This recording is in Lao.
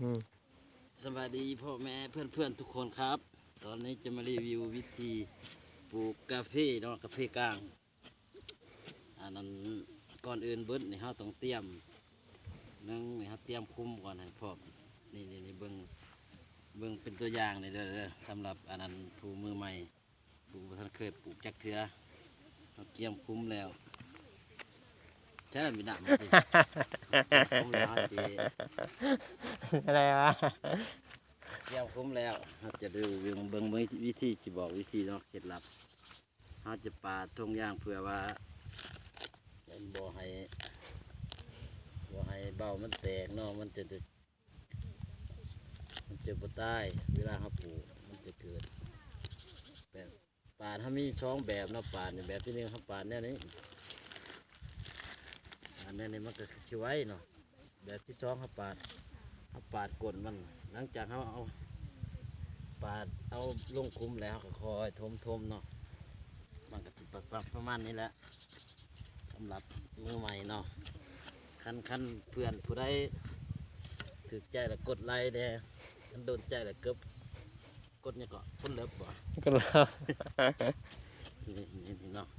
ອືມ ສະບາຍດີພໍ່ແມ່ເພື່ອນໆທຸກຄົນຄັບ. ຕອນນີ້ຈະມາຣີວິວວິທີປູກກາເຟເນາະ, ກາເຟກ້າງ. ອັນນັ້ນ ກ່ອນອື່ນເບິດນີ້ເຮົາຕ້ອງຕຽມ ໜຶ່ງນີ້ເຮົາຕຽມຂຸມກ່ອນໃຫ້ພ້ອມ. ນີ້ໆໆ ເບິ່ງ ເບິ່ງເປັນຕົວຢ່າງນີ້ເດີ ເດີ ສຳລັບອັນນັ້ນຜູ້ມືໃໝ່ ຜູ້ບໍ່ທັນເຄີຍປູກຈັກເທື່ອ. ເຮົາກຽມຂຸມແລ້ວ ໃຊ້ລະມີນ້ຳ ຕຽມຂຸມແລ້ວເຮົາຊິ ແນວໃດວະ? ຕຽມຂຸມແລ້ວ ເຮົາຈະດູເບິ່ງ ເບິ່ງວິທີ ຊິບອກວິທີເນາະ ເຄັດລັບ. ເຮົາຈະປາດຖົງຢາງເພື່ອວ່າບໍ່ໃຫ້ ບໍ່ໃຫ້ເບົ້າມັນແຕກເນາະ, ມັນຈະ ມັນຈະບໍ່ຕາຍ. ເວລາເຮົາປູກ ມັນຈະເກີດແບບ ປາດເຮົາມີສອງແບບເນາະ, ປາດນີ້ ແບບທີໜຶ່ງເຮົາປາດແນວນີ້ ປາດແນວນີ້ມັນກໍຊິໄວເນາະ. ແບບທີສອງເຮົາປາດ ເຮົາປາດກົ້ນມັນ. ຫຼັງຈາກເຮົາເອົາ ປາດເອົາລົງຂຸມແລ້ວ ເຮົາກໍຄ່ອຍຖົມໆເນາະ. ມັນກໍຊິປະ ປະ ປະມານນີ້ແຫຼະ ສຳລັບມືໃໝ່ເນາະ. ຄັນ ຄັນເພື່ອນຜູ້ໃດຖືກໃຈລະກົດໄລແດ່, ຄັນໂດນໃຈລະກົດ ກົດຫຍັງເກາະ ກົດເລີບບໍ່? ກົດເລີບ ນີ້ ນີ້ ນີ້ເນາະ.